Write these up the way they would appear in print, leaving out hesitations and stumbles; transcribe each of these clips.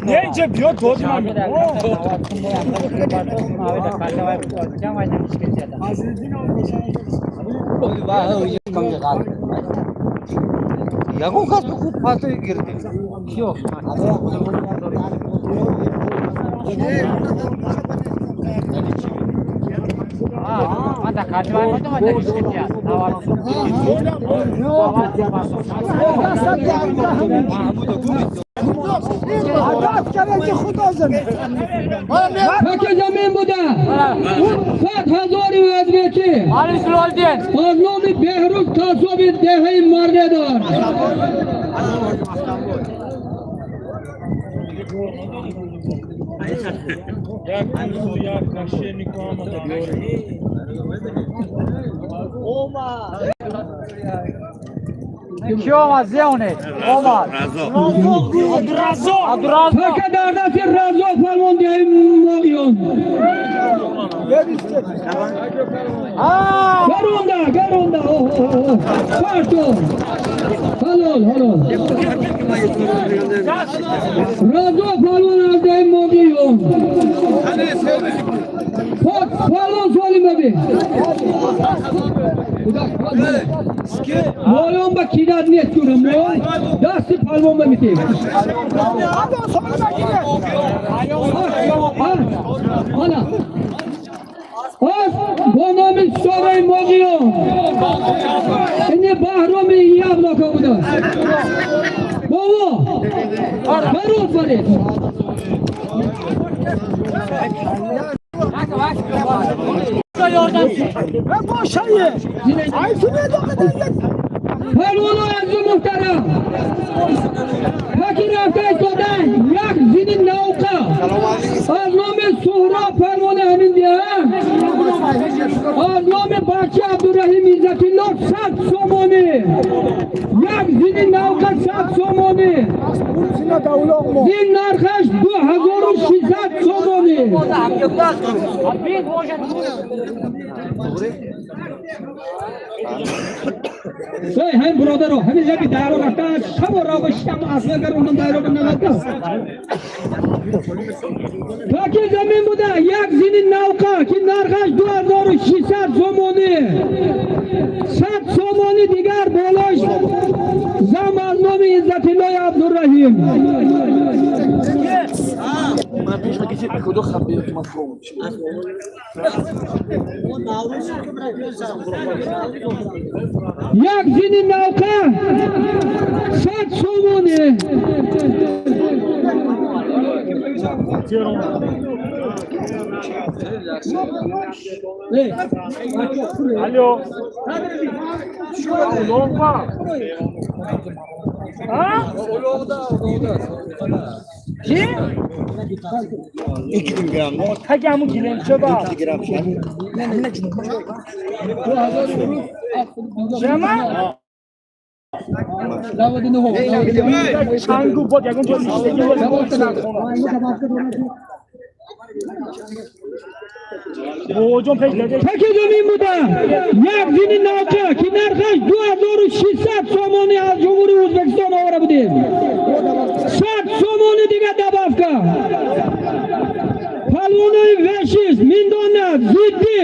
Не, биё додим. Ягон кас хуб пасо гирди. Паки замин буда 100 000 ӯзбекӣ аз номи Беҳрӯз Қассоби деҳаи Мардедор. Ки омад зеоне? Омад. Абдураззоқ. Пака дар дасти Раззоқ фармон деҳаи Моғиён. Гаронда, гаронда. Парто. Ҳалол, ҳалол. Раззоқ фармон аз деҳаи Моғиён. Фалон соли маби. Моён ба кидат нест кунам, моён дасти палвон ба митем. Ана. Аз бо номи Сораи Моғиён. Ини Баҳроми Яблоко буда. Бобо. Барод баред. Палвоно азу муҳтарам. Паки рафта истодан як зини навқа аз номи Суҳроб палвони ҳамин деҳа, аз номи бача Абдураҳим Иззатилло 100 сомонӣ. Як зини навқа 100 сомонӣ. Зин нархаш 2600 сомонӣ. Эй, ҳамин бародаро, ҳамин лаби дайро рафта, шабо ро шам аслагар онам дайро навадка. Паки замин буда як зини навқа ки нархаш 2600 сомонӣ. 100 сомонӣ дигар болош зам аз номи Иззатиллои Абдураҳим. Як зини навқа 100 сомонӣ. Алло. Улоғба. А? Ки? Таги ҳамун гилемча ба. Чама? Чангу бод ягон ҷо ништагӣ. Боҷон пеш даде. Паки замин буда як зини навқа ки нархаш 2600 сомонӣ аз Ҷумҳурии Ӯзбекистон овара будем. 100 сомонӣ дига добавка. Палвонои вешиш миндона зиддӣ.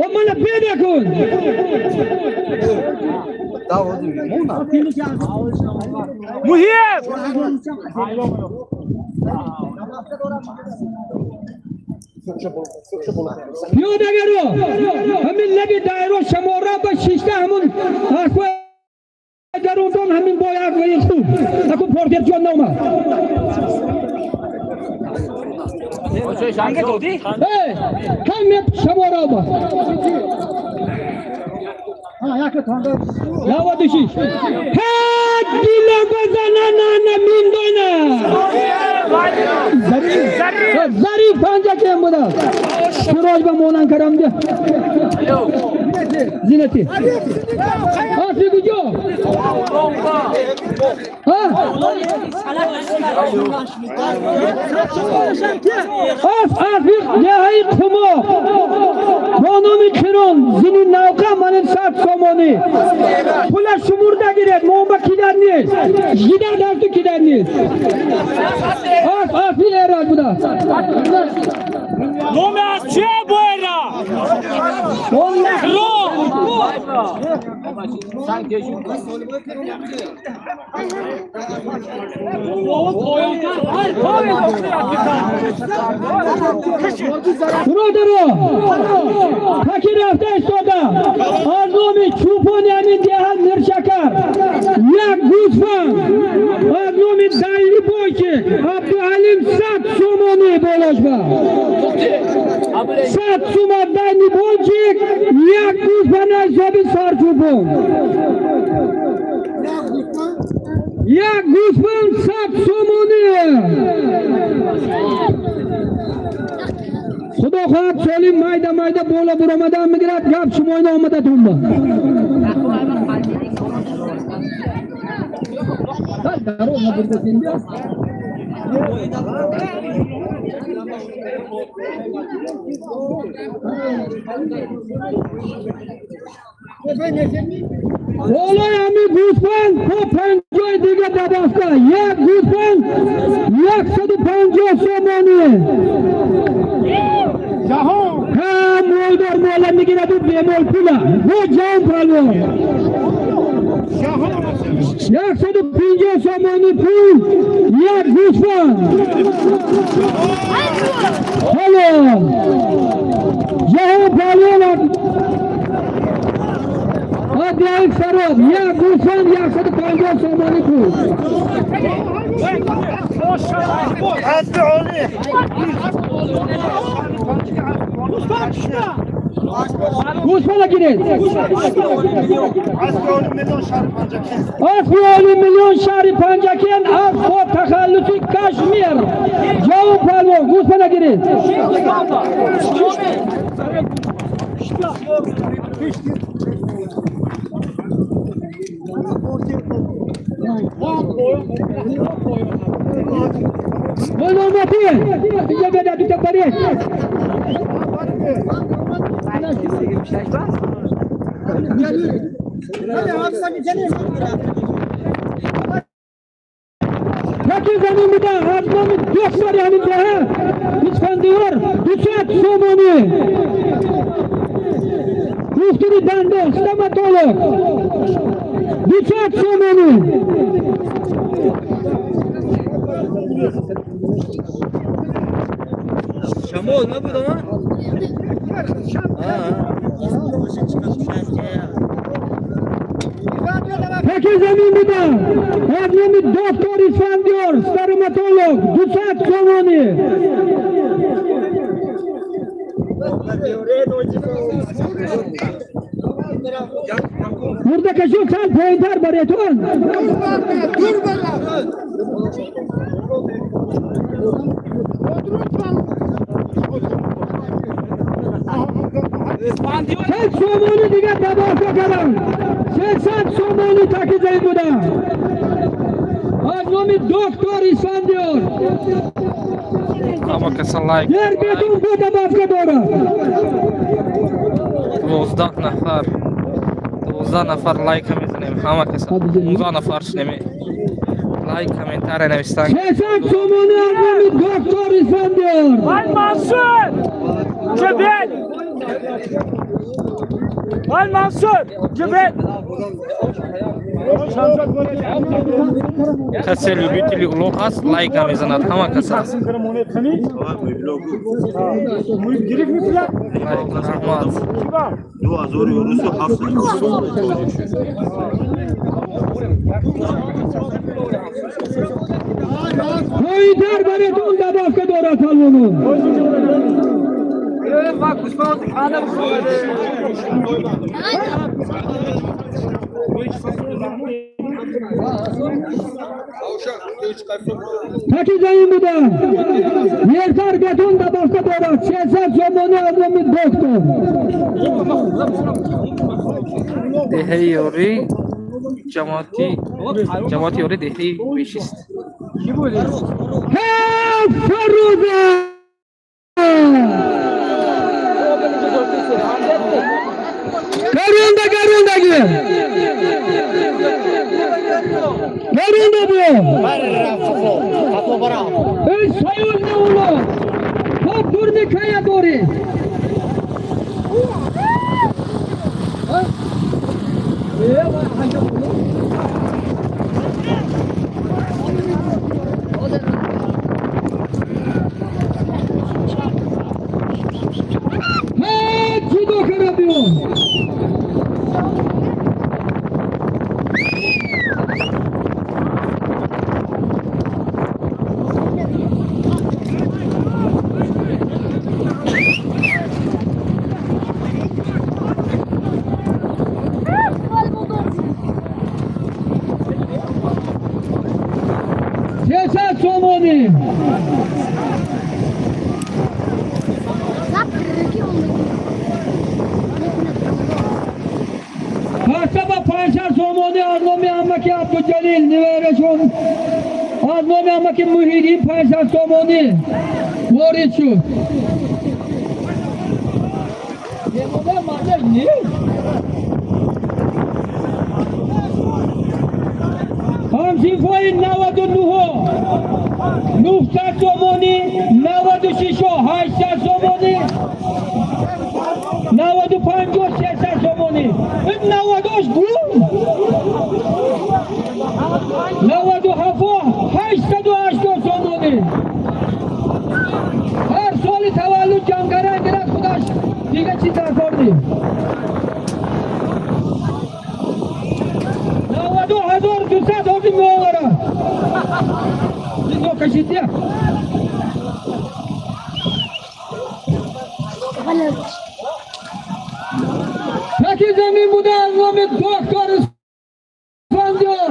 О мана педа кун. Муҳиб! Пиёдагаро ҳамин лаби дайро шамора ба шишта ҳамун аспа дарундон ҳамин бо як ваи хуб. Аку портер ҷон наомад. Эй, каме шамора ба. 96. Ҳад дила базана на миндона. Зариф панҷа кем буда. Суроҷ ба монанд кардам. Зинати. Аси куҷо? Ҳа? Ас аси деҳаи Қумо бо номи Қирон зини навқа манин 100 сомонӣ. Пулаш нест, жидар асту, кидан нест. Асп, аспи Эраҷ буда. Номи аз чия боера? Ро! Бародаро, таки рафта истода, аз номи чӯпони ҳамин деҳа Миршакар як гӯсфанд, аз номи дайри бойчик Абдуалим 100 сомонӣ болошба, 100 сума дайни бойчик, як гӯсфанд аз ҳисоби сарчӯпон, як гӯсфанд 100 сомонӣ. Худо хоҳад, соли майда майда боло буромадан мегирад. Гап шумоина омадатон ба болои ҳамин гӯсфанд то 50-и дига добавка, як гӯсфанд 150 сомонӣ. Ҳа, молдор мола мегираду, бемол пула. Бо ҷавон палвон, 150 сомонӣ пул, як гӯсфанд. Ҳало ҷаҳон палвон, Абдуаи Фарод, як гӯсфанд, 150 сомонӣ пул. Асби олӣ. Гӯсфанда гиред. Асби олӣ, миллион, шаҳри Панҷакент. Асби оли, миллион, шаҳри Панҷакент, асп бо тахаллуси Кашмир. Ҷавон палвон, гӯсфанда гиред. Мономатӣ инҷа беда дута баред. Таки замин буда, аз номи духтари ҳамин деҳа Исфандиёр 200 сомонӣ. Духтури дандон, стоматолог, 200 сомонӣ. Шамол набуд ама? Таки замин буда, аз номи доктор Исфандиёр, стоматолог, 200 сомонӣ. Мурдакашу сал поинтар баретон. 100 сомонӣ дигар добавка кардам, 300 сомонӣ таки замин буда, аз номи доктор Исфандиёр. Ҳама каса лайк. Ер бетон бо добавка дорад. 12 нафар, 12 нафар лайка мезанем ҳама каса. 15 нафар шунем, лайк, комментария навистан. 300 сомонӣ аз номи доктор Исфандиёр. Ай Мансур! Ҷибел! Ай Мансур! Ҷибел! Касе любители улоқ аст, лайка мезанад ҳама каса. Лайк, раҳмат. 2700 тоҷик шуд. Поинтар баретон добавка дорад палвоно. Таки замин буда, ертар бетон добавка дорад, 300 сомонӣ аз номи доктор. Деҳаи Ёрӣ, ҷамоати Ёрӣ, деҳаи Бешист. Ҳафт Фарруза. Гаронда, гарондаги. Эй союзный улов. Топ дурми кая дори. Ҳе, ҷудо кара биё. 300 сомонӣ. Паштаба 500 сомонӣ аз номи амаки Абдуҷалил, ниверашон, аз номи амаки Муҳиддин 500 сомонӣ ворид шуд. Мемона мардаш нест. Ҳамсинфои 99-ҳо 900 сомонӣ, 96-ҳо 800 сомонӣ, 95-ҳо 300 сомонӣ. Ин навадош гум, 97-ҳо 880 сомонӣ. Ҳар соли таваллуд ҷамъкардан гирад худаш, дига чиз дар кор нест. 92 200 ҳозир меоварад. Нигоҳ кашидия. Таки замин буда аз номи доктор Исфандиёр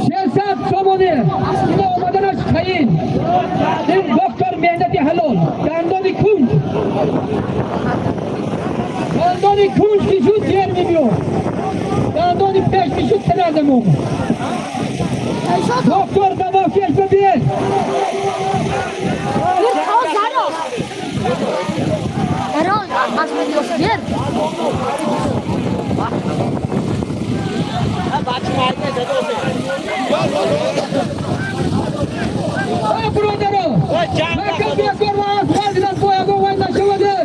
600 сомонӣ. Ина омаданаш таин. Ин доктор меҳнати ҳалол, дандони кунҷ, дандони кунҷ ки шуд, дер мебиёд, дандони пеш мешуд, сразу меомад. Доктор, добавкеш бибир. Oh, Zaro. Erol, az ver. Эй, бародаро, мака бекор ва аз фарзанд бо ягон вай нашаваде.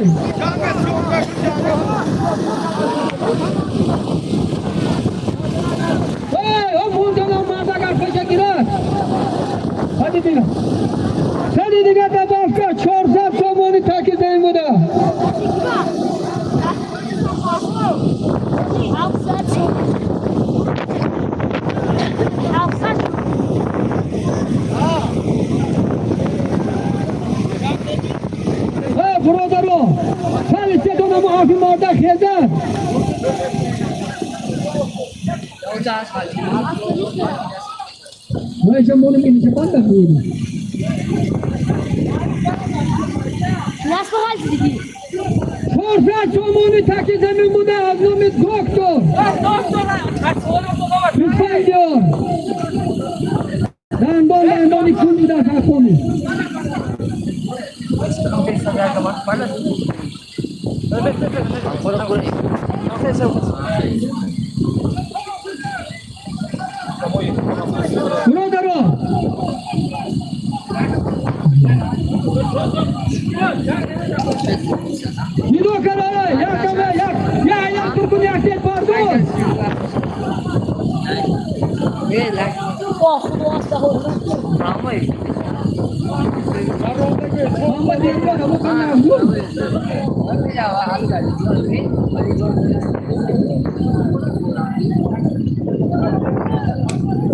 Эй, о мунтазам мардагар пеша гирад. Ҳади дига. Сади дига добавка 400 сомонӣ таки замин буда. 700. 700. Эй, бародаро, сали седона муҳафи марда хезад. Майша моним инша банда буд. Nasıl halde? 400 сомонӣ таки замин буда аз номи доктор Исфандиёр. Дандон, дандони кун буда ҳаққони. Бародаро, нигоҳ кара, якаме як я як туркун, як тел бардор. Oh, Xudo. Muhammad Erdoğan, Abu Kanna.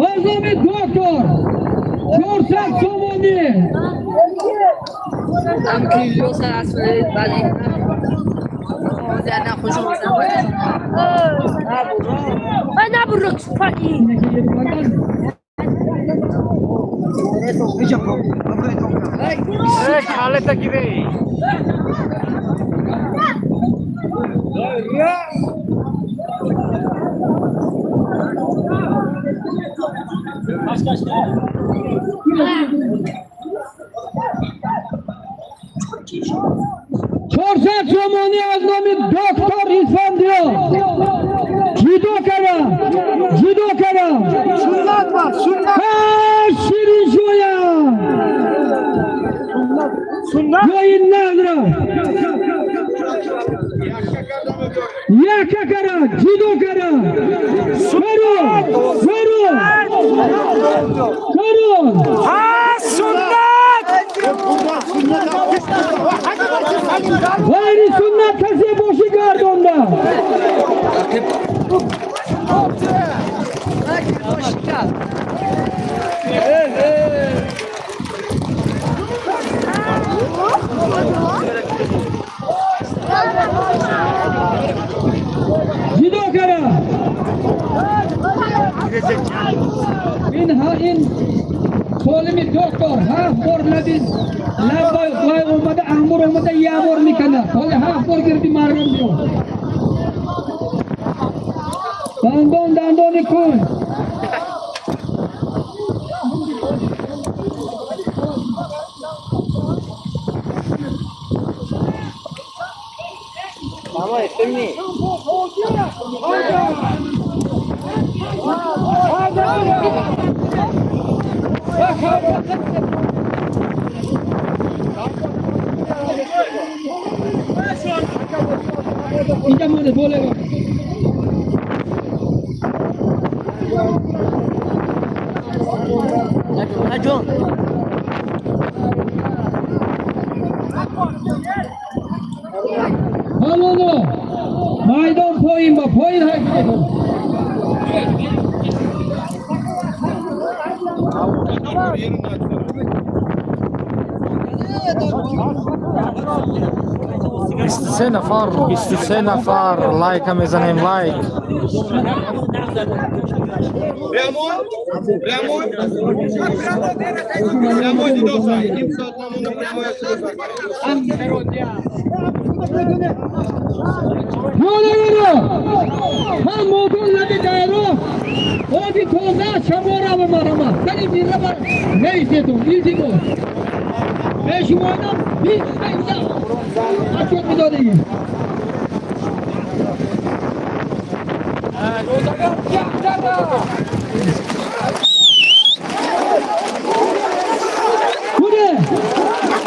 Аз номи доктор 400 сомонӣ. هم کیلو سر از ولی نه خوش. Ben buruk fani. খালেটা কি রে? 400 сомонӣ аз номи доктор Исфандиёр. Ҷудо кара, ҷудо кара. Суннат var, суннат. Суннат. Ҷои нағзра яка кара, ҷудо кара, каро, каро, каро. Ҳа, суннат. Ғайри суннат касе боши, гардонда. Ҷудо кара. Ин ҳа, ин солими доктор ҳафт бор лаби лаб вай омада, амур омада, як бор мекунад. Ҳоли ҳафт бор гирди мардум биё. Дандон дандони кун. Инҷа монде боле. Ҳамоно майдон поин ба поин ҳаракат мекунад. 23 нафар, 23 нафар, лайка мезанем, лайк. Прямой, прямой. Прямой дидоса. Ним соат намонда, прямой дидоса. Ёларо ҳам модон лаби дайро оби тоза шамора ба марҳамат сари мирра бар меистетон, илтимос. Бешумоидам 20 та отчёт медодагӣ. Куде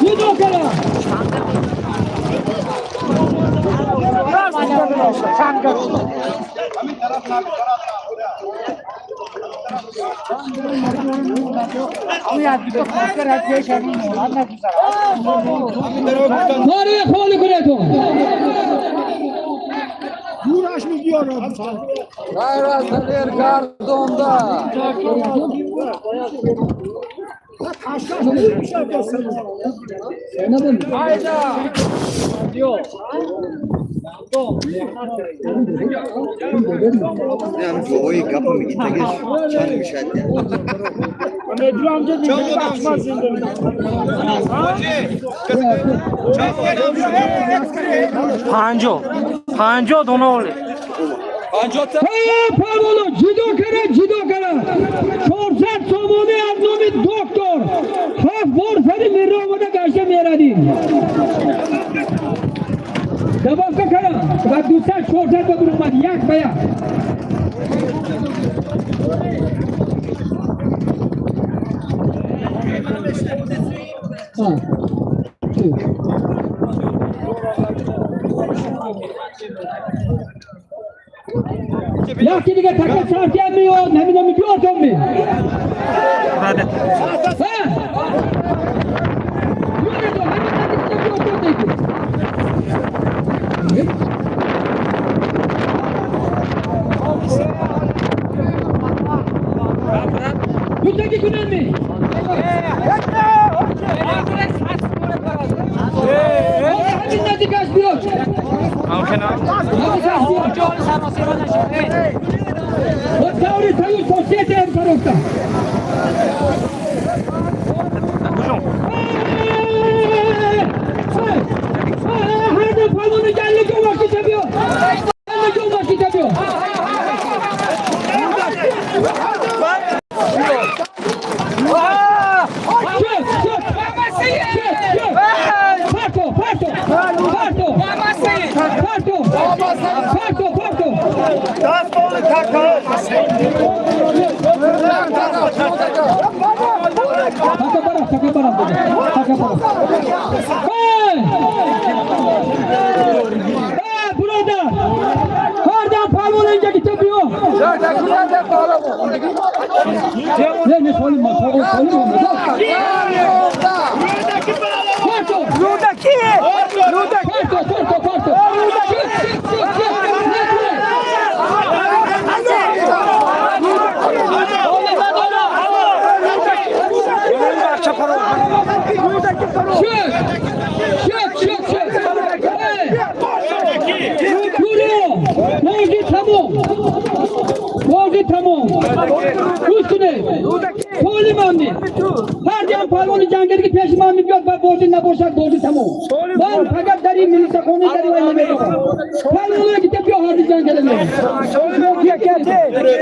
ҷудо кара. Кори холи кунетон. Дураш мебиёрад. Ғайр далер гардонда. Ташкаш мешавад. Айда. Ҳам ҷоҳои гапа мегӣ, тагиш чанд мешавад? Меду амҷа зинда зинда. 50, 50 дона оле. Павло ҷудо кара, ҷудо кара. 400 сомонӣ аз номи доктор. Ҳафт бор сари мирра омада гашта мерадим. Добавка кара ва 200, 400 ба буромад, як ба як. А, ту. Яки дига така сартия меёд, ҳамина мебиёртон ме. Ҳа? Биёредо, ҳамин дига биёртон деки. Дутаги кунан ме? Ҳамин наздикаш биёд. Ҳамхена. Ҳамин кас биёд. Вот таври союз соцсетиам фарохта. Ҳуҷум. ҳарду палвони галли ҷомашита биё. Галли ҷомашита биё. Чёт, чёт. Чёт, чёт. Парто, парто. Парто. Парто. Парто, парто. Даст боли така. Не, не, солим, солим, Фарто! Рӯдакӣ! Рӯдакӣ! Фарто, фарто, фарто! Шуд, шуд, шуд, шуд! Не, Шуд! Шуд, шуд, шуд! Эй! Юро! Бозӣ тамом! Бозӣ тамом! Гӯш кунед! Толи мамни! Ҳар ҷам палвони ҷангере ки пеши ман мебиёд ва бозӣ набошад, бозӣ тамом. Ман фақат дар ин милисахона дар вай намедорам. Палвоное ки биё ҳарди ҷангере меояд.